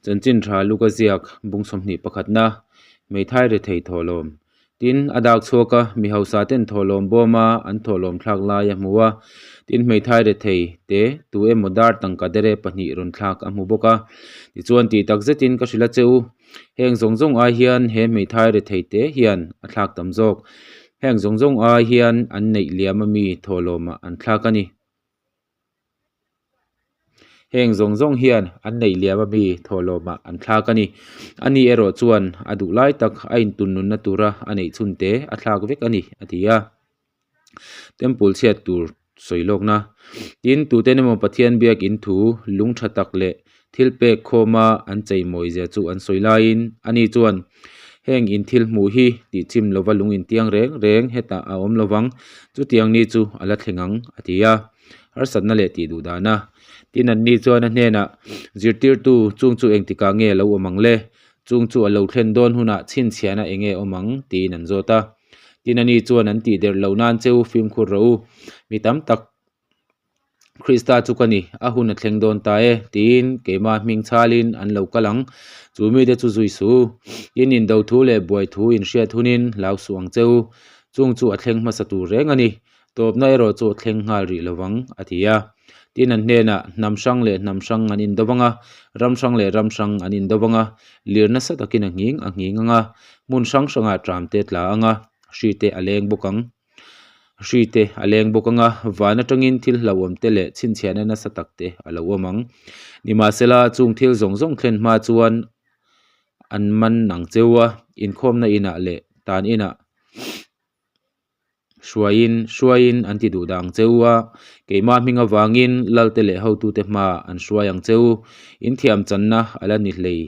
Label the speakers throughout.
Speaker 1: Chanchin tha Luka ziak bung 21 pakhatna, Hmeithai rethei thawhlawm. Tin, a dak chhuak a, mi hausa ten thawhlawm bawma an thawhlawm thlak lai a hmu a. Tin, hmeithai rethei te tu emaw dar tangka dere pahnih rawn thlak a hmu bawk a. Tichuan, tih tak zetin ka hrilh a che u, heng zawng zawng ai hian he hmeithai rethei te hian a thlak tam zawk. Heng zawng zawng ai hian an neih liam ami thawhlawmah an thlak a ni. Heng zawng zawng hian an neih liam ami thawhlawmah an thlak a ni. Ani erawh chuan a duh lai tak a intun nunna tura a neih chhun te a thlak vek a ni, a ti a. Temple chhiat tur sawi lawkna. Tin, tuten emaw Pathian biak in thu lung tha tak leh thil pek khawma an chei mawi zia chu an sawi laiin ani chuan heng in thil hmuh hi tih chim lova lung intiang reng reng hetah a awm lovang, chutiang ni chu a la thleng ang, a ti a. Harsatna leh tih duh dana. Tin, anni chuan a hnenah, Zirtirtu, chung chu engtikah nge a lo awm ang le? Chung chu a lo thlen dawn hunah chhinchhiahna eng nge awm ang? tiin an zawt a. Tin, ani chuan an tih derh loh nan che u fimkhur rawh u. Mi tam tak Krista chu ka ni, a hun a thleng dawn ta e, tiin keimah hming chhalin an lo kal ang. Chu mite chu zui suh u. In indo thu leh buai thu in hriat hunin hlau suh ang che u. Chung chu a thleng hmasa tur reng a ni. Tawpna erawh chu a thleng nghal rih lo vang, a ti a. Tin, an hnenah, Hnam hrang leh hnam hrang an indo vang a, ram hrang leh ram hrang an indo vang a, lir nasa takin a nghing a nghing ang a, hmun hrang hrangah tram te tla ang a, hri te a leng bawk ang. Hri te a leng bawk ang a, van atangin thil hlauhawm te leh chhinchhiahna nasa tak te a lo awm ang. Nimahsela, chung thil zawng zawng thlen hma chuan an man ang cheu a, inkhawmna inah leh tan inah hruaiin hruaiin an ti duh dah ang cheu a, keimah hming avangin lalte leh hotute hmaah an hruai ang cheu. Inthiam channa a la ni hlei.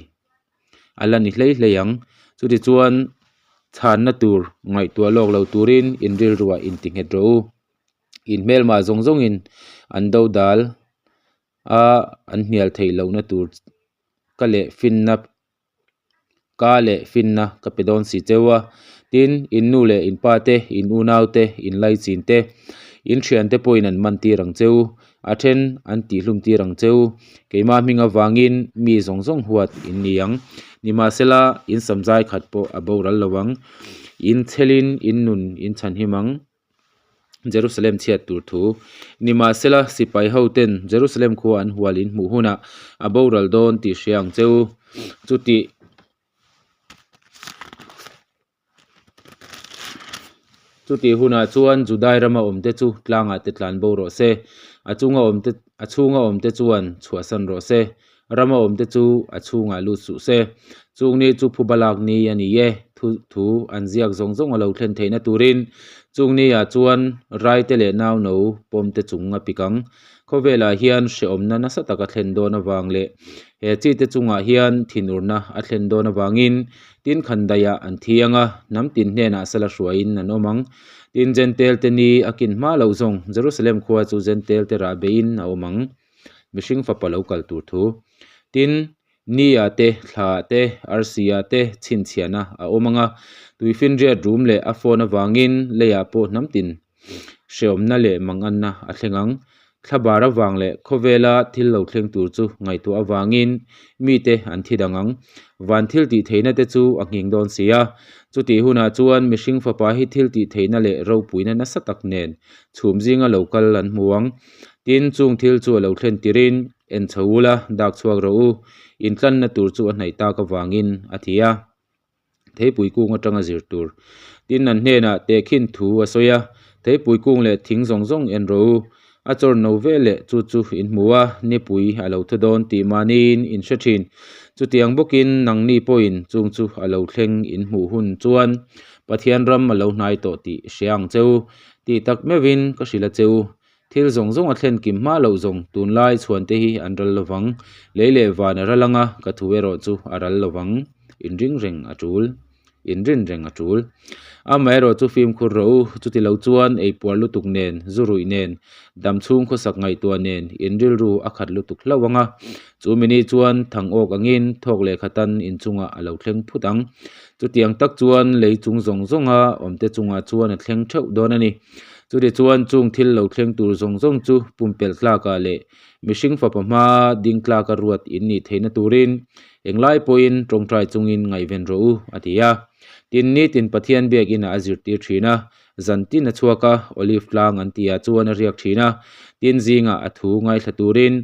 Speaker 1: a la ni hlei hlei ang. Chutichuan chhanna tur ngaihtuah lawk lo turin in rilruah inti nghet rawh u. In hmelmah zawng zawngin an do dal a, an hnial theih lohna tur ka leh finna ka leh finna ka pe dawn si cheu a. Tin, in nu leh in pa te, in unau te, in laichin te, in thiante pawhin an man tir ang cheu. A then an tihhlum tir ang che u. Keimah hming avangin mi zawng zawng huat in ni ang. Nimahsela, in samzai khat pawh a boral lo ang. In chhelin in nun in chhanhim ang. Jerusalem chhiat tur thu. Nimahsela, sipai ho ten Jerusalem khua an hual in hmuh hunah a boral dawn tih hria ang che u. Chutih. Chutih hunah chuan Judai rama awmte chu tlangah te tlan bo rawh se, a chunga awmte a chhunga awmte chuan chhuahsan rawh se, rama awmte chu a chhungah lut suh se. Chung ni chu phuba lak ni a ni e, thu thu an ziak zawng zawng a lo thlen theihna turin chung ni ah chuan raite leh nauno pawmte chung a pik ang. Khawvelah hian hrehawmna nasa tak a thlen dawn avang leh he chite chungah hian thinurna a thlen dawn avangin Tin khandaiah an thi ang a, hnam tin hnenah sala hruaiin an awm ang. Tin Jentail te ni a kin hma loh zawng Jerusalem khua chu Jentail te rah beiin a awm ang. Mihring fapa lo kal tur thu. Tin, ni ah te, thla ah te, arsi ah te chhinchhiahna a awm ang a, tuifinriat rum leh a fawn avangin leiah pawh hnam tin Hreawmna leh manganna a thleng ang. Thlabar avang leh khawvela thil lo thleng tur chu ngaihtuah avangin mite an thi dang ang. Van thil tih theihna te chu a nghing dawn si a. Chutih hunah chuan mihring fapa hi thil tih theihna leh ropuina nasa tak nen chhum zinga lo kal an hmu ang. Tin, chung thil chu a lo thlen tirin en chho ula, dak chhuak rawh u. Intlanna tur chu a hnaih tak avangin a thi a. Theipui kung atanga zir tur. Tin, an hnenah tehkhin thu a sawi a, Theipui kung leh thing zawng zawng en rawh u. A chawr no ve leh chu chu in hmu a, nipui a lo thu dawn tih mahniin in hre thin. Chutiang bawkin nangni pawhin chung chu a lo thleng in hmuh hun chuan Pathian ram a lo hnai tawh tih hria ang che u. Tih tak meuhin ka hrilh a che u. Thil zawng zawng a thlen kim hma loh zawng tunlai chhuan te hi an ral lovang. Lei leh van a ral ang a, ka thu erawh chu a ral lovang. Inring reng a tul. Inrin reng a tul. Amaherawh chu fimkhur rawh u, chuti lo chuan eipuar lutuk nen, zu ruih nen, dam chhung khawsak ngaihtuah nen in rilru a khat lutuk hlauh ang a. Chu mini chuan thang awk angin thawk leh khatan inchungah a lo thleng phut ang. Chutiang tak chuan lei chung zawng zawnga awmte chungah chuan a thleng theuh dawn a ni. Chutichuan chung thil lo thleng tur zawng zawng chu pumpelh tlakah leh mihring fapa hma ding tlaka ruat in nih theihna turin englai pawhin tawngtai chungin ngaihven rawh u, a ti a. Tin, nitin Pathian biakinah a zirtir thin a, zan tin a chhuak a, Olive tlang an tihah chuan a riak thin a, tin zingah a thu ngaithla turin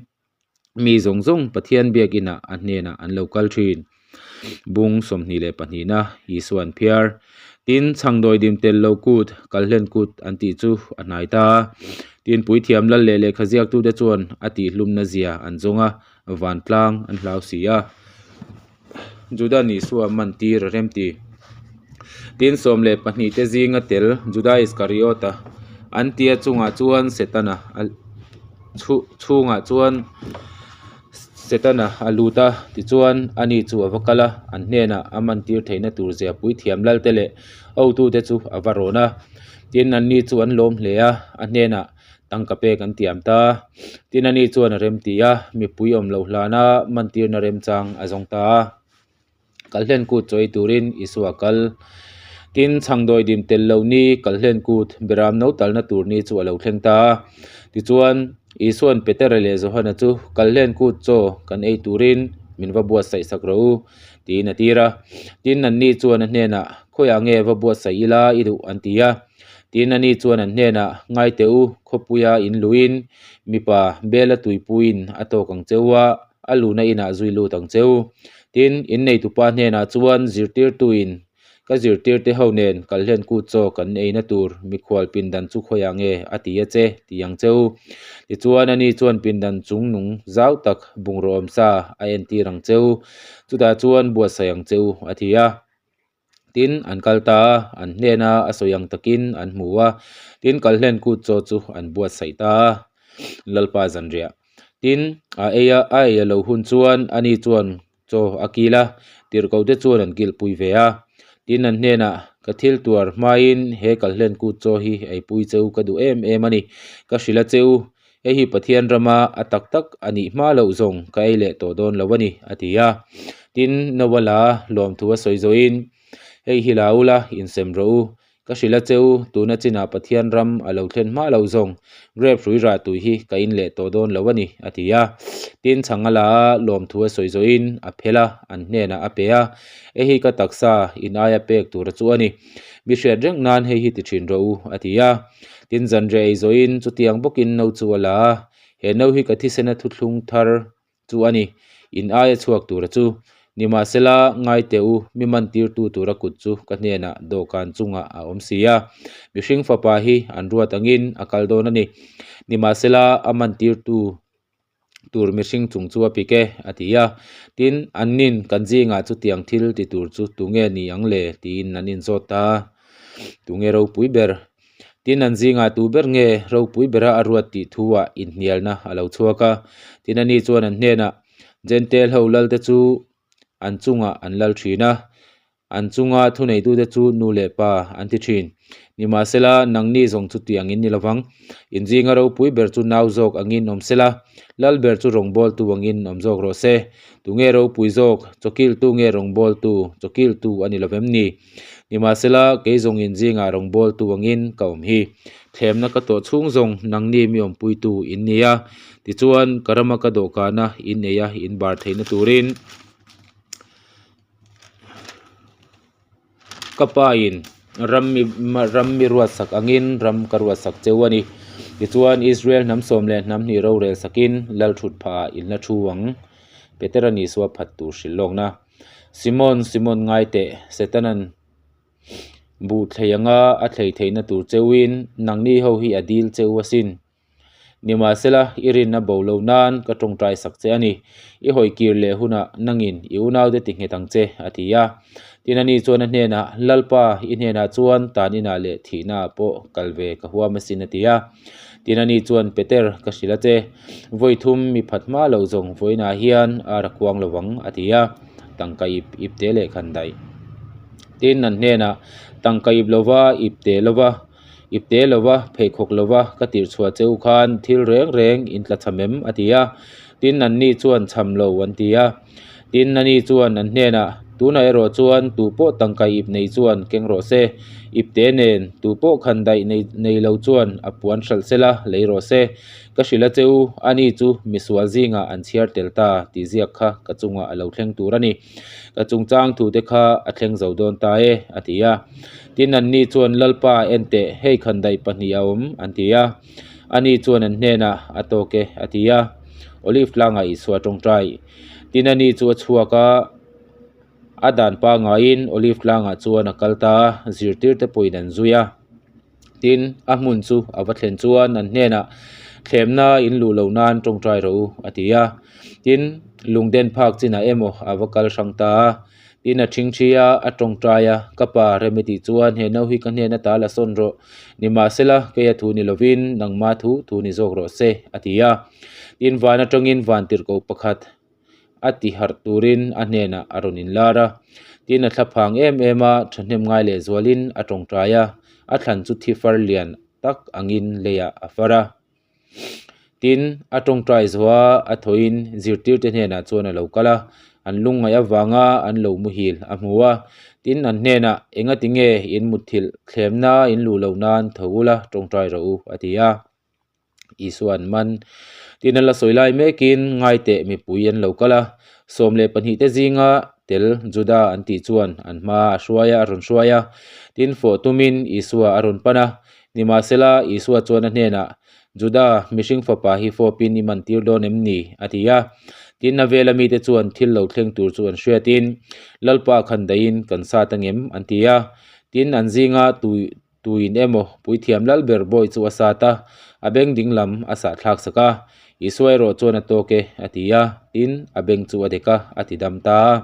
Speaker 1: Mi zawng zawng Pathian biakinah a hnenah an lo kal thin. Bung 22na Isua an phiar. Tin, chhangdawi dim tel lo kut, kalhlen kut an tih chu a hnai ta a. Tin, puithiam lal leh lehkha ziaktute chuan a tihhlumna zia an zawng a, vantlang an hlau si a. Juda Isua man tir a remti. Tin, 12 te zinga tel Juda Iskariota an tia chungah chuan Setana a chhungah chuan Setana a lut a, tichuan ani chu a va kal a, an hnenah a man tir theihna tur zia puithiam lalte leh hotute chu a va rawn a. Tin, anni chu an lawm hle a, a hnenah Tangka pek an tiam ta. Tin ani chuan a rem ti a, mipui awm loh hlana mantirna remchang a zawng ta a. Kalhlen kut chawi turin Isua a kal. Tin, chhangdawi dim tel lo ni kalhlen kut beram no talna tur ni chu a lo thleng ta a. Tichuan, Isua'n Petera leh Johana chu kalhlen kut chaw kan ei turin min va buatsaih sak rawh u, tiin a tir a. Tin, anni chuan a hnenah, Khawiah nge va buatsaih ila i duh? an ti a. Tin, ani chuan an hnenah, Ngai teh u, khawpuia in luin mipa bela tuipuiin a tawk ang che u a, a luna inah zui lut ang che u. Tin, in neitupa hnenah chuan zirtirtuin, Ka zirtirte ho nen kalhlen kut chaw kan eina tur mikhual pindan chu khawiah nge a ti a che? ti ang che u. Tichuan, ani chuan pindan chung nung zau tak bungraw awmsa a entir ang che u, chutah chuan buatsaih ang che u, a ti a. Tin, an kal ta a, an hnena a sawi ang takin an hmu a, tin kalhlen kut chaw chu an buatsaih ta a, Lalpa zanriah. Tin, a ei a, a ei a lo hun chuan ani chuan chaw a kil a, tirhkohte chuan an kilhpui ve a. Tin, an hnenah, Ka thil tuar hmain he kalhlen kut chaw hi eipui che u ka duh em em a ni, ka hrilh a che u, Hei hi Pathian rama a tak tak a nih hma loh zawng ka ei leh tawh dawn lo a ni, a ti a. Tin, Noah la lawmthu a sawi zawhin, Hei hi la ula, insem rawh u. Ka hrilh a che u, tuna chinah Pathian ram a lo thlen hma loh zawng grape hrui rah tui hi ka in leh tawh dawn lo a ni, a ti a. Tin, chhang a la a, lawmthu a sawi zawhin a phel a, an hnenah a pe a. Hei hi ka taksa in aia pek tura chu a ni. Mi hriat reng nan hei hi ti thin rawh u, a ti a. Tin zanriah ei zawhin chutiang bawkin no chu a la a, he no hi ka thisena thuthlung thar chu a ni, in aia chhuak tura chu. Nimahsela, ngai teh u, mi mantirtu tura kut chu ka hnenah dawhkan chungah a awm si a, mihring fapa hi an ruat angin a kal dawn a ni. Nimahsela, a mantirtu tur mihring chung chu a pik e, a ti a. Tin, annin kan zingah chutiang thil ti tur chu tunge ni ang le? tiin an inzawt ta a. Tunge ropui ber? Tin, an zingah tu ber nge ropui bera a ruat tih thuah inhnialna a lo chhuak a. Tin, ani chuan an hnenah, Jentail ho lalte chu an chungah an lal thin a. An chunga thuneitute chu nu leh pa an ti thin. Nimahsela, nangni zawng chu tiang in ni lovang. Inzinga ropui ber chu nau zawk angin awm sela, lal ber chu rawngbawltu angin awm zawk rawh se. Tunge ropui zawk, chawkiltu nge rawngbawltu, chawkiltu a ni lovem ni? Nimahsela, kei zawng inzingah rawngbawltu angin ka awm hi. Thlemna ka tawh chhung zawng nangni mi awmpuitu in ni a, tichuan ka rama ka dawhkana in ei a in bar theihna turin, Ka pa in ram mi ram mi ruatsak angin ram ka ruatsak cheu a ni. Tichuan Israel hnam sawm leh hnam hnih rorel sakin lal thut phah ah in la thu ang. Petera ni suah phat tur hrilh lawkna. Simon, Simon ngai teh, Setanan buh thlei anga a thlei theihna tur cheuin nangni ho hi a dil cheu asin. Nimahsela, i rinna bo lo nan ka tawngtai sak che a ni. I hawi kir leh hunah nangin i unaute ti nghet ang che, a ti a. Tin ani chuan a hnenah, Lalpa, i hnenah chuan tan inah leh thihnaah pawh kal ve ka huam asin, a ti a. Tin ani chuan, Peter, ka hrilh a che. Vawi thum mi phat hma loh zawng vawiinah hian ar a kuang lo vang, a ti a. Tangka ip ip te leh khan daih. Tin an hnenah, Tangka ip lova ip te lova. I pe lo va, pheikhawk lo va, ka tirh chhuah che u khan thil reng reng in tla cham em? a ti a. Tin, anni chuan cham lo an ti a. Tin, ani chuan an hnenah, Tunah erawh chuan tupawh tangka ip nei chuan keng rawh se. Ipte nen tupawh khandaih nei nei lo chuan a puan hralh sela lei rawh se. Ka hrilh a che u, ani chu misual zingah an chhiar tel ta tih ziak kha ka chungah a lo thleng tur a ni. Ka chungchang thute kha a thleng zo dawn ta e, a ti a. Tin, anni chuan, Lalpa, en teh, hei khandaih pahnih a awm, an ti a. Ani chuan an hnenah, A tawk e, a ti a. Olive tlangah Isua tawngtai. Tin, ani chu a chhuak a, a dan pangaiin Olive tlangah chuan a kal ta a, zirtirte pawhin an zui a. Tin, a hmun chu a va thlen chuan an hnenah, Thlemna in luh loh nan tawngtai rawh u, a ti a. Tin, lungden phak chinah emaw a va kal hrang ta a. Tin, a thingthi a, a tawngtai a, Ka pa, rem i tih chuan he no hi ka hnen ata la sawn rawh. Nimahsela, kei a thu ni lovin nangma thu thu ni zawk rawh se, a ti a. Tin, van atangin van tirhkoh pakhat a ti harh turin a hnenah a rawn inlar a. Tin, a thla phang em em a, thahnem ngai leh zualin a tawngtai a, a thlan chu thi far lian tak angin leiah a far a. Tin, a tawngtai zuah a thawhin zirtirte hnenah chuan a lo kal a, an lungngaih avanga an lo muhil a hmu a. Tin, an hnenah, Engati nge in mutthilh thlemna in luh loh nan tho ula tawngtai rawh u, a ti a. Isua an man. Tin, a la sawi lai mekin ngaiteh mipui an lo kal a, 12 te zinga tel Juda an tih chuan an hma a hruai a, a rawn hruai a. Tin, fawh tumin Isua a rawn pan a. Nimahsela, Isua chuan a hnenah, Juda, mihring fapa hi fawpin i man tir dawn em ni? a ti a. Tin, a vela mite chuan thil lo thleng tur chu an hriatin, Lalpa khan daihin kan sat angem? an ti a. Tin, an zinga tui Tuin emaw puithiam lal ber bawi chu a sat a, a beng ding lam a sah thlak sak a. Isua erawh chuan a tawk e, a ti a, tin, a beng chu a dek a, a ti dam ta a.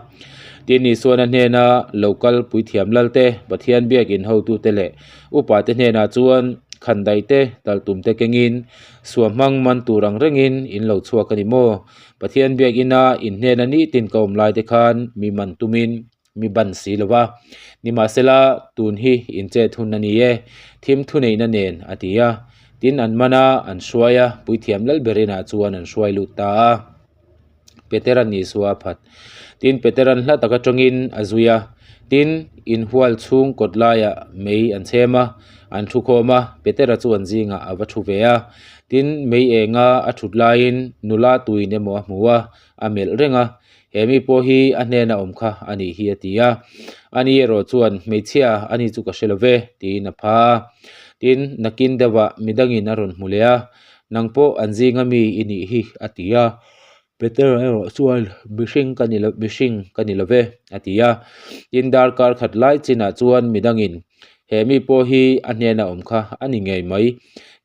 Speaker 1: Tin, Isuan a hnena lo kal puithiam lal te, Pathian biakin hotute leh upa te hnenah chuan khandaih te, talhtum te kengin, Suah hmang man tur ang rengin in lo chhuak a ni maw? Pathian biakina in hnena nitin ka awm lai te khan mi man tumin Mi ban si lo va. Nimahsela, tun hi inchet hun a ni e, thim thuneihna nen, a ti a. Tin, an man a, an hruai a, puithiam lalber inah chuan an hruai lut ta a. Petera'n Isua a phat. Tin, Petera'n hla tak atangin a zui a. Tin, inhual chhung kawt laiah mei an chhem a, an thu khawm a, Petera chu an zingah a va thu ve a. Tin, mei enga a thut laiin nula tuin emaw a hmu a, a melh reng a. He mi pawh hi a hnena awm kha a nih hi a ti a. Ani erawh chuan, Hmeichhia, ani chu ka hre lo ve, tiin a pha a. Tin, nakin deuhah midangin a rawn hmu leh a, Nang pawh an zinga mi i nih hi, a ti a. Petera erawh chuan, Mihring ka ni lo, mihring ka ni lo ve, a ti a. Tin, darkar khat lai chinah chuan midangin, He mi pawh hi a hnena awm kha a ni ngei mai,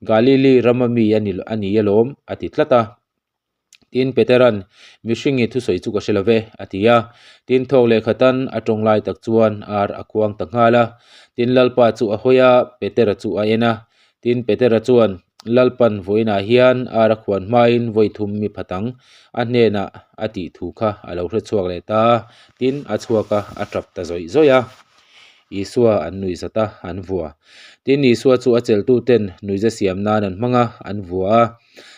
Speaker 1: Galili rama mi a ni a ni alawm, a ti tlat a. Tin, Petera'n, Mihringi thusawi chu ka hre lo ve, a ti a. Tin, thawk leh khatan a tawng lai tak chuan ar a kuang ta nghal a. Tin, Lalpa chu a hawi a, Petera chu a en a. Tin, Petera chuan, Lalpa'n vawiinah hian ar a khuan hmain vawi thum mi phat ang, a hnenah a tih thu kha a lo hre chhuak leh ta a. Tin, a chhuak a, a tap ta zawih zawih a. Isua an nuih zat a, an vua. Tin, Isua chu a chelhtuten nuihza siam nan an hmang a, an vua a.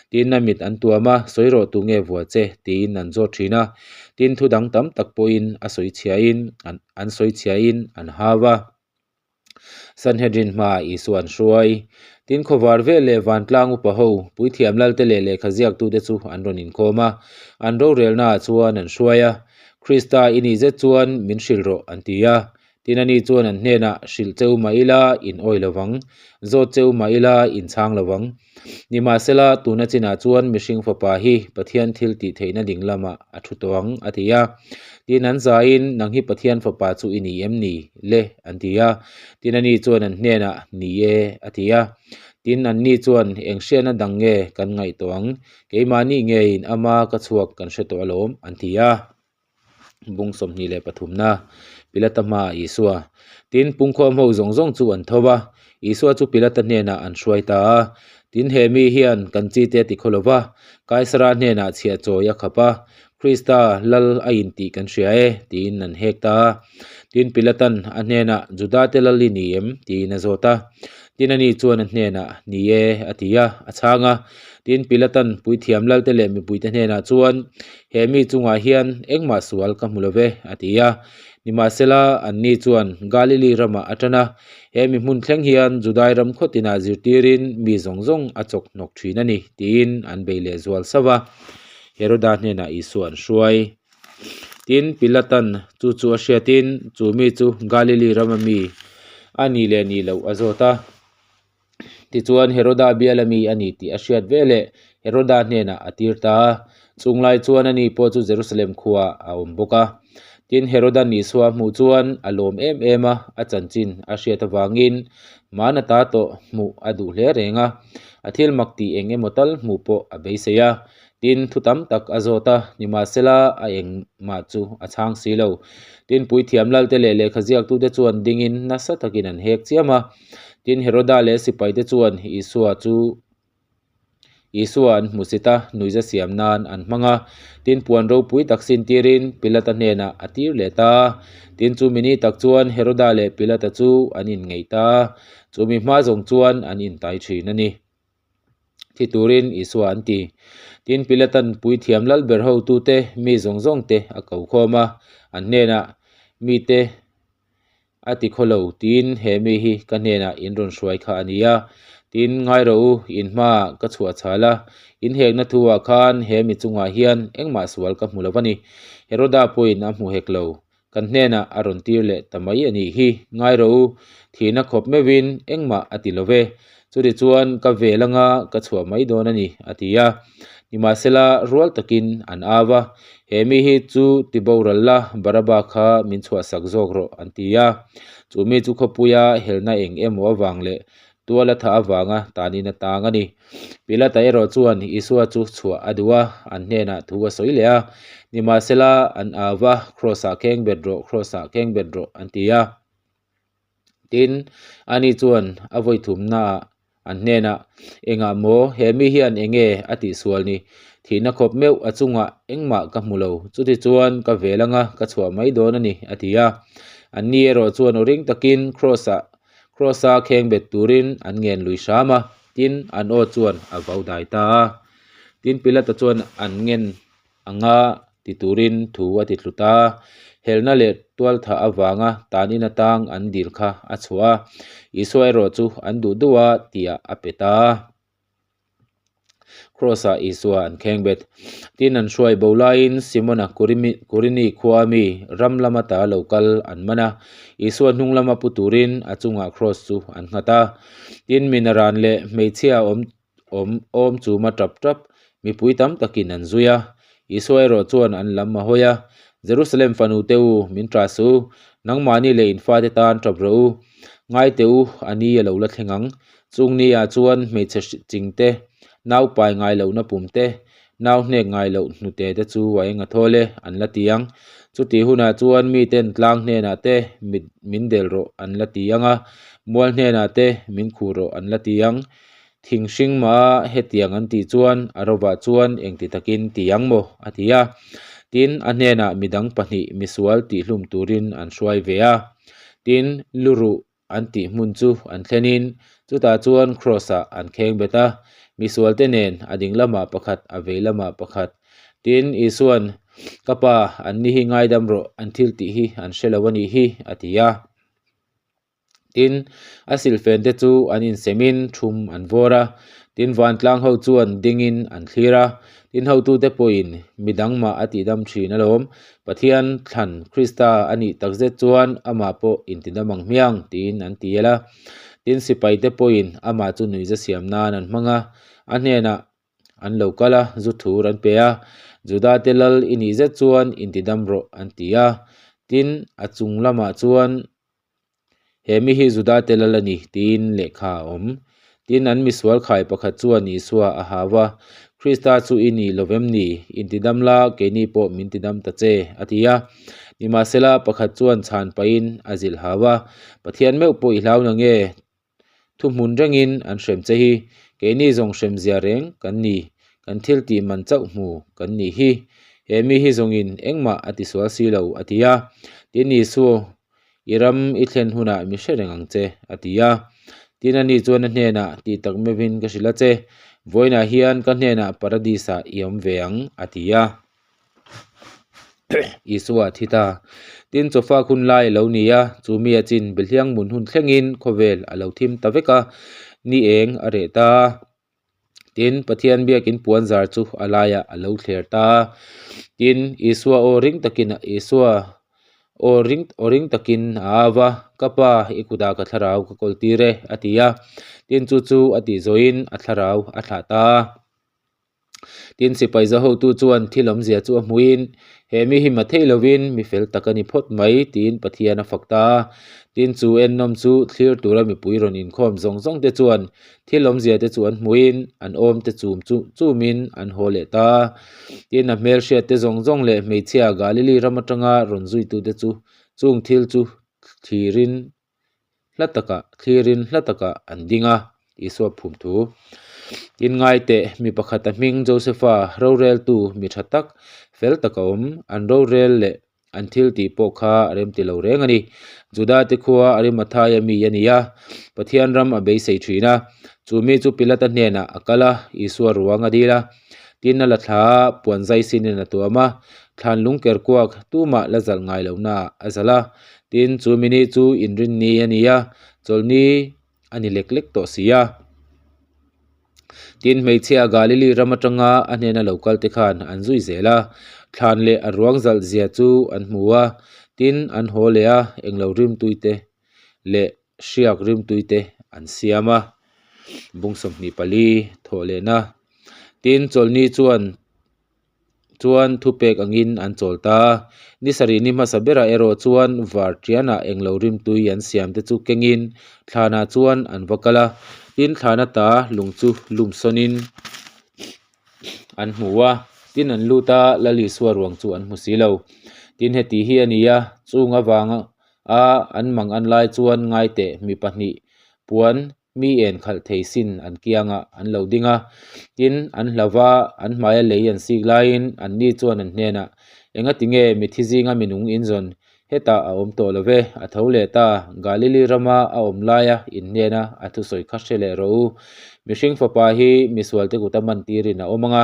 Speaker 1: Tin, a mit an tuam a, Sawi rawh tu nge vua che? tiin an zawt thin a. Tin, thu dang tam tak pawhin a sawi chhiain an an sawi chhiain an hau a. Sanhedrin hmaah Isua an hruai. Tin, khawvar vel leh vantlang upa ho, puithiam lalte leh lehkha ziaktute chu an rawn inkhawm a, an rorelnaah chuan an hruai a. Krista i nih zet chuan min hrilh rawh, an ti a. Tin, ani chuan an hnenah, Hrilh cheu mah ila, in awi lo vang. Zawt cheu mah ila, in chhang lo vang. Nimahsela, tuna chinah chuan mihring fapa hi Pathian thil tih theihna ding lamah a thu tawh ang, a ti a. Tin, an zaiin, Nang hi Pathian fapa chu i ni em ni? le, an ti a. Tin, ani chuan an hnenah, Ni e, a ti a. Tin, anni chuan, Eng hriatna dang nge kan ngaih tawh ang? Keimahni ngeiin ama ka chhuak kan hre tawh alawm, an ti a. Bung 23na Pilata hmaah Isua. Tin, pungkhawm ho zawng zawng chu an tho va, Isua chu Pilata hnenah an hruai ta a. Tin, he mi hian kan chite a ti khaw lo va, Kaisara hnenah chhiah chawi a khap a, Krista lal a intih kan hria e, tiin an hek ta a. Tin, Pilatan a hnenah, Judate lal i ni em? tiin a zawt a. Tin, ani chuan a hnenah, Ni e, a ti a, a chhang a. Tin, Pilatan puithiam lalte leh mipuite hnenah chuan, He mi chungah hian engmah sual ka hmu lo ve, a ti a. Nimahsela, anni chuan Galili ramah a tan a, he mi hmun thleng hian Judai ram khaw tinah zirtirin mi zawng zawng a chawk hnawk thin a ni, tiin an bei leh zual sauh a. Heroda hnenah Isua an hruai. Tin, Pilatan chu chu a hriatin chu mi chu Galili rama mi a nih leh nih loh a zawt a. Tichuan, Heroda biala mi a ni tih a hriat veleh Heroda hnenah a tir ta a. Chunglai chuan ani pawh chu Jerusalem khuaah a awm bawk a. Tin, Herodan Isua hmuh chuan a lawm em em a, a chanchin a hriat avangin hmana ta tawh hmuh a duh hle reng a. A thil mak tih eng emaw tal hmuh pawh a beisei a. Tin, thu tam tak a zawt a, nimahsela a engmah chu a chhang si lo. Tin, puithiam lalte leh lehkha ziaktute chuan dingin nasa takin an hek chiam a. Tin, Heroda leh sipaite chuan Isua chu Isua an hmu sit a, nuihza siam nan an hmang a. Tin, puan ropui tak sintirin Pilata hnenah a tir leh ta a. Tin, chumi ni tak chuan Heroda leh Pilata chu an inngeih ta a, chumi hma zawng chuan an intai thin a ni. Thi turin Isua an ti. Tin, Pilatan puithiam lal ber hotute mi zawng zawng te a ko khawm a, an hnenah, Mite a ti khaw lo, tiin he mi hi ka hnenah in rawn hruai kha a ni a. Tin, ngai rawh u, in hmaah ka chhuah chhal a, in hekna thuah khan he mi chungah hian engmah sual ka hmu lo a ni. Heroda pawhin a hmu hek lo. Kan hnenah a rawn tir leh ta mai a nih hi. Ngai rawh u, thihna khawp meuhin engmah a ti lo ve. Chutichuan ka vel anga ka chhuah mai dawn a ni, a ti a. Nimahsela, rual takin an au a, He mi hi chu ti boral la, Baraba kha min chhuahsak zawk rawh, an ti a. Chu mi chu khawpuia helna eng emaw avang leh tual a thah avanga tanin a tang a ni. Pilata erawh chuan Isua chu chhuah a duh a, an hnenah thu a sawi leh a. Nimahsela, an au va, Kraws-ah kheng bet rawh, Kraws-ah kheng bet rawh, an ti a. Tin, ani chuan a vawi thumnaah an hnenah, Engah maw, he mi hian eng nge a tihsual ni? Thihna khawp meuh a chungah engmah ka hmu lo, chutichuan ka vel anga ka chhuah mai dawn a ni, a ti a. Anni erawh chuan aw ring takin Kraws-ah Kraws-a kheng bet turin an ngen lui hram a, tin, an aw chuan a vau dai ta a. Tin, Pilata chuan an ngen anga ti turin thu a ti tlut a, helna leh tualthah avanga tanin atang an dil kha a chhuah a, Isua erawh chu an duh duh a tihah a pe ta a. Kraws-ah Isua an kheng bet. Tin, an hruai bo laiin Simona Kurini khua mi ram lama ta lo kal an man a, Isua hnung lama pu turin a chungah kraws chu an nghat a. Tin, minaran leh hmeichhia awm awm awm chuma tap tap mipui tam takin an zui a. Isua erawh chuan an lam a hawi a, Jerusalem fanu te u, min ṭah suh u, nangmahni leh in fate tan ṭap rawh u. Ngai teh u, a ni a lo la thleng ang. Chung ni ah chuan hmeichhe ching te, nau pai ngai lohna pum te, nau hnek ngai loh hnute te chu a eng a thawl e, an la ti ang. Chutih hunah chuan miten tlang hnenah te mit min del rawh an la ti ang a, mual hnenah te min khuh rawh an la ti ang. Thing hring mah a hetiang an tih chuan a rovah chuan engti takin ti ang maw? a ti a. Tin, a hnenah midang pahnih misual tihhlum turin an hruai ve a. Tin, luruh an tih hmun chu an thlenin chutah chuan Kraws-ah an kheng bet a, misualte nen a ding lamah pakhat a vei lamah pakhat. Tin, Isua'n, Ka Pa, anni hi ngaidam rawh, an thil tih hi an hre lo a nih hi, a ti a. Tin, a silfen te chu an insemin thum an vawr a, tin vantlang ho chuan dingin an thlir a, tin hotute pawhin midang mah a tihdam thin alawm, Pathian thlan Krista a nih takzet chuan amah pawh intidam ang hmiang tiin an ti el a. Tin sipaite pawhin amah chu nuihza siam nan an hmang a, a hnenah an lo kal a, zu thur an pe a, Juda te lal i nih zet chuan intidam rawh an ti a. Tin, a chung lamah chuan He mi hi Juda te lal a ni, tiin lehkha a awm. Tin, an misual khai pakhat chuan Isua a hau a, Krista chu i ni lo vem ni? Intidam la, keini pawh min tidam ta che, a ti a. Nimahsela, pakhat chuan chhan pahin a zilh hau a, Pathian meuh pawh i hlau na nge? Thuhmun rengin an hrem che hi, keini zawng hrem zia reng kan ni, kan thil tih man chauh hmu kan nih hi. He mi hi zawngin engmah a tisual si lo, a ti a. Tin, Isua, I ram i thlen hunah mi hre reng ang che, a ti a. Tin ani chuan a hnenah, Tih tak meuhin ka hrilh a che, vawiinah hian ka hnenah Paradis-ah i awm ve ang, a ti a. Isua a thi ta. Tin chawfak hun lai a lo ni a, chu mi a chin Behliang mun hun thlengin khawvel a lo thim ta vek a, ni eng a reh ta. Tin, Pathian biakin puan zar chu a laiah a lo thler ta. Tin, Isua aw ring takin Isua aw ring aw ring takin a au va, Ka Pa, i kutah ka thlarau ka kawl tir e, a ti a. Tin, chu chu a tih zawhin a thlarau a thlah ta. Tin, sipai za hotu chuan thil awmzia chu a hmuhin, He mi hi ma theih lovin mi fel tak a ni phawt mai, tiin Pathian a fak ta a. Tin, chu ennawm chu thlir tura mipui rawn inkhawm zawng zawng te chuan thil awmzia te chu an hmuhin, an awm te chum chu chumin an haw leh ta a. Tin, a hmelhriat te zawng zawng leh hmeichhia Galili ram atanga rawn zuitute chu chung thil chu thlirin hla takah thlirin hla takah an ding a, Isua phum thu. Tin ngai teh, mi pakhat a hming Josepha roreltu mi tha tak, fel tak a awm, an rorel leh an thil tih pawh kha a rem ti lo reng a ni. Juda te khua Arimathaia mi a ni a, Pathian ram a beisei thin a. Chu mi chu Pilata hnenah a kal a, Isua ruang a dil a. Tin a la thla a, puan zai sinin a tuam a, thlan lung ker kuak tumah la zalh ngai lohnaah a zalh a. Tin, chu mini chu inrinni a ni a, chawlhni a ni lek lek tawh si a. Tin, hmeichhia Galili ram atanga a hnena lo kal te khan an zui zel a, thlan leh a ruang zalh zia chu an hmu a. Tin, an haw leh a, englo rimtui te leh hriak rimtui te an siam a. Bung 24 thawh lehna. Tin, chawlhni chuan chuan thupek angin an chawl ta a. Ni sarih ni hmasa berah erawh chuan var tianah englo rimtui an siam te chu kengin thlanah chuan an va kal a, tin thlan ata lung chu lum sawnin an hmu a, tin an lut a, Lal Isua ruang chu an hmu si lo. Tin heti hi a ni a, chung avanga an mang an lai chuan ngaiteh mi pahnih puan Mi en khalh thei sin an kiangah an lo ding a, tin, an hlau va, an hmaia lei an sik laiin anni chuan an hnenah, Engati nge mithi zinga minung in zawn? Hetah a awm tawh lo ve, a tho leh ta, Galili rama a awm laia in hnena a thusawi kha hre leh rawh u. Mihring fapa hi misualte kuta man tirin a awm ang a,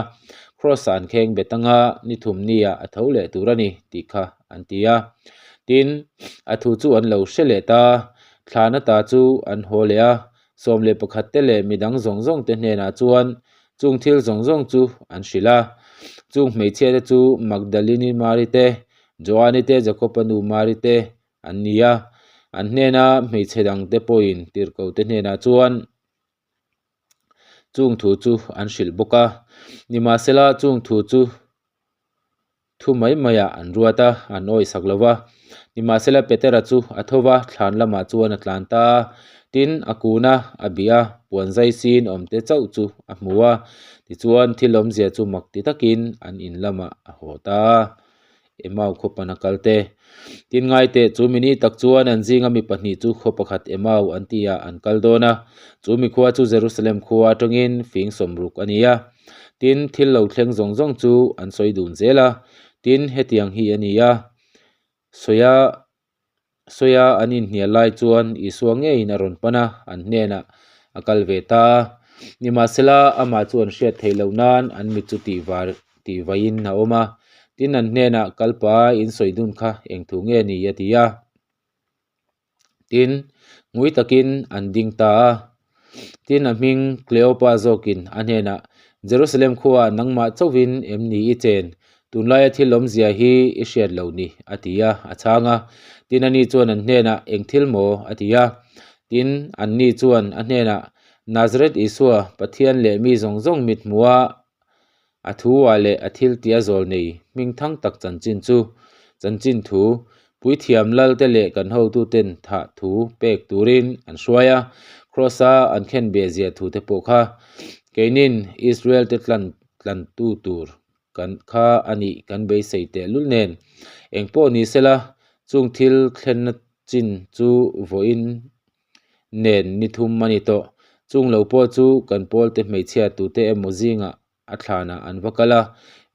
Speaker 1: Kraws-ah an kheng bet ang a, ni thum niah a tho leh tur a ni, tih kha an ti a. Tin, a thu chu an lo hre leh ta. Thlan ata chu an haw leh a, 11 te leh midang zawng zawng te hnenah chuan chung thil zawng zawng chu an hrilh a. Chung hmeichhia te chu Magdalini Mari te, Joani te, Jakoba nu Mari te an ni a. An hnena hmeichhe dang te pawhin tirhkoh te hnenah chuan chung thu chu an hrilh bawk a. Nimahsela chung thu chu Thu mai maiah an ruat a, an awisak lo va. Nimahsela Petera chu a tho va, thlan lamah chuan a tlan ta a. Tin, a kun a, a bih a, puan zai sin awmte chauh chu a hmu a. Tichuan, thil awmzia chu mak ti takin an in lamah a haw ta a. Emau khaw pana kal te. Tin ngaiteh, chu mini tak chuan an zinga mi pahnih chu khaw pakhat Emau an tihah an kal dawn a. Chu mikhua chu Jerusalem khua atangin fing sawmruk a ni a. Tin, thil lo thleng zawng zawng chu an sawi dun zel a. Tin, hetiang hi a ni a, sawia sawia an inhnial lai chuan Isua ngeiin a rawn pan a, an hnenah a kal ve ta a. Nimahsela, amah chu an hriat theih loh nan an mit chu tih var tih vaiin a awm a. Tin, an hnenah kal pa in sawi dun kha eng thu nge ni a ti a. Tin, ngui takin an ding ta a. Tin, a hming Kleopa zawkin a hnenah, Jerusalem khuaah nangmah chauhin em ni i chen? Tunlaia thil awmzia hi i hriat lo ni, a ti a, a chhang a. Tin, ani chuan an hnenah, Eng thil maw? a ti a. Tin, anni chuan a hnenah, Nazareth Isua, Pathian leh mi zawng zawng mithmuha A thu ah leh a thil tia zawl nei hming thang tak chanchin chu chanchin thu puithiam lal te leh kan hotu ten thah thu pek turin an hruai a, Kraws a an khen be zia thu te pawh kha keinin Israel te tlan tlan tu tur kan kha a nih kan beisei teh lul nen engpawh ni sela chung thil thlenna chin chu vawiin nen ni thum a ni tawh. Chung lo pawh chu kan pawlte hmeichhia tute emaw zingah a thlanah an va kal a,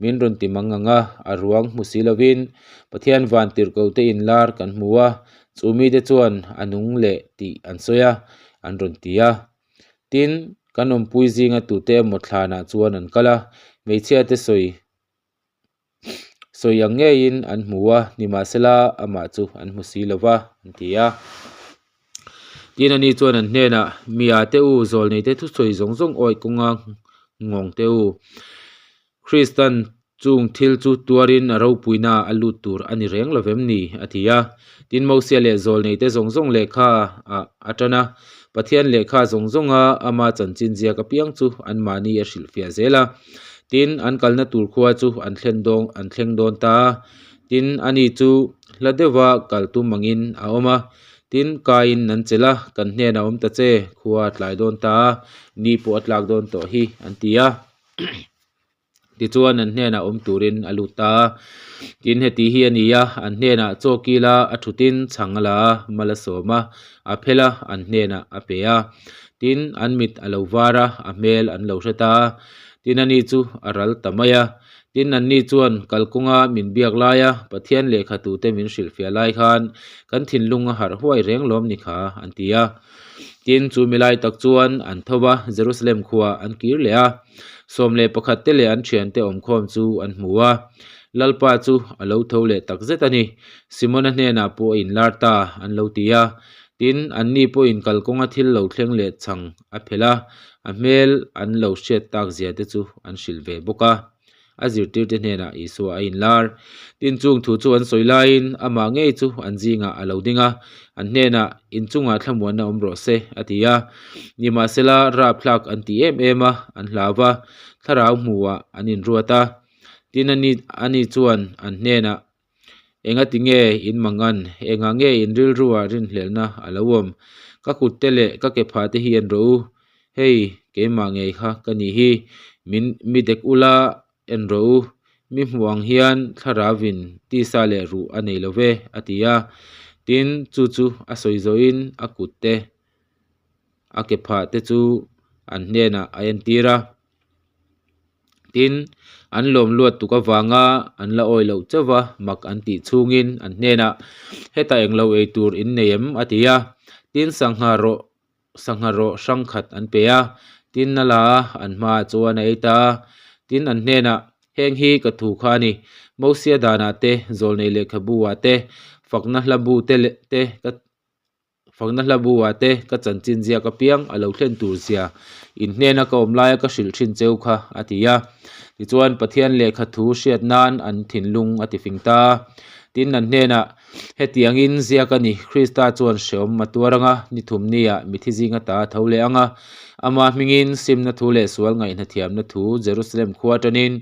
Speaker 1: min rawn ti mang ang a, a ruang hmu si lovin Pathian van tirhkohte inlar kan hmu a, chu mite chuan a nung leh tih an sawi a. an rawn ti a. Tin, kan awmpui zinga tute emaw thlanah chuan an kal a, hmeichhiate sawi sawi ang ngeiin an hmu a, nimahsela amah chu an hmu si lo va, an ti a. Tin, ani chuan an hnenah, Mi a te u, zawlneite thusawi zawng zawng awih kawnga nghawng te u. Kristan chung thil chu tuarin a ropuina a lut tur a ni reng lo vem ni? a ti a. Tin, Mosia leh zawlneite zawng zawng lehkha ah a tan a, Pathian lehkha zawng zawnga ama chanchin ziak apiang chu anmahni a hrilhfiah zel a. Tin, an kalna tur khua chu an thlen dawn an thleng dawn ta a. Tin, ani chu hla deuha kal tum angin a awm a. Tin, kaiin an chelh a, Kan hnenah awm ta che, khua a tlai dawn ta a, ni pawh a tlak dawn tawh hi, an ti a. Tichuan an hnenah awm turin a lut ta a. Tin, heti hi a ni a, an hnenah chaw kila a thutin chhang a la a, mal a sawm a, a phel a, an hnenah a pe a. Tin, an mit a lo var a, a hmel an lo hre ta a. Tin, ani chu a ral ta mai a. Tin, anni chuan kalkawnga min biak laia Pathian lehkhatute min hrilhfiah lai khan kan thinlung a harh huai reng lawm ni kha, an ti a. Tin, chu milai tak chuan an tho va, Jerusalem khua an kir leh a. 11 te leh an thiante awmkhawm chu an hmu a. Lalpa chu a lo tho leh tak zet a ni. Simona hnenah pawh a inlar ta, an lo ti a. Tin, anni pawhin kalkawnga thil lo thleng leh chhang a phelh a, a hmel an lo hriat tak zia te chu an hrilh ve bawk a. A zirtirte hnenah Isua a inlar. Tin, chung thu chu an sawi laiin amah ngei chu an zingah a lo ding a, an hnenah, In chungah thlamuanna awm rawh se, a ti a. Nimahsela, rapthlak an ti em em a, an hlau va, thlarau hmuhah an inruat a. Tin, ani chuan an hnenah, Engati nge in mangan? Engah nge in rilruah rinhlelhna a lo awm? Ka kutte leh ka ke phah te hi en rawh u. Hei, keimah ngei kha ka nih hi. Min mi dek ula en rawh u. Mi hmuh ang hian thlarauin tisa leh ruh a nei lo ve, a ti a. Tin, chu chu a sawi zawhin a kutte, a ke phah te chu an hnenah a entir a. Tin, an lawm luat tuk avanga an la awi loh chauh va, mak an tih chhungin an hnenah, Hetah englo ei tur in nei em? a ti a. Tin, sangha rawh sangha rawh hrang khat an pe a. Tin, a la a, an hmaah chuan a ei ta a. Tin, an hnenah, Heng hi ka thu kha a ni. Mosia danah te, Zawlnei lehkhabu ah te, fakna hla bu te leh te ka Fakna hla bu-ah te ka chanchin ziak apiang a lo thlen tur zia in hnena ka awm laia ka hrilh thin cheu kha, a ti a. Tichuan, Pathian lehkha thu hriat nan an thinlung a tifing ta a. Tin, an hnenah, Hetiangin ziak a ni, Krista chuan hreawm a tuar anga, ni thumnia mithi zinga ta a tho leh ang a. Ama hmingin simna thu leh sual ngaihna thiamna thu Jerusalem khua atanin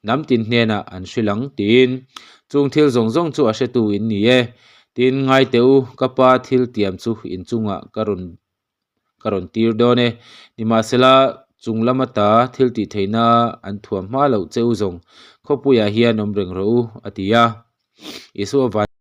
Speaker 1: hnam tin hnenah an hrilh ang, tiin. Chung thil zawng zawng chu a hretu in ni e. Tin, ngai teh u, ka pa thil tiam chu inchungah ka rawn ka rawn tir dawn e. Nimahsela, chung lam ata thil tih theihna an thuam hma loh che u zawng, khawpuiah hian awm reng rawh u, a ti a. Isua van.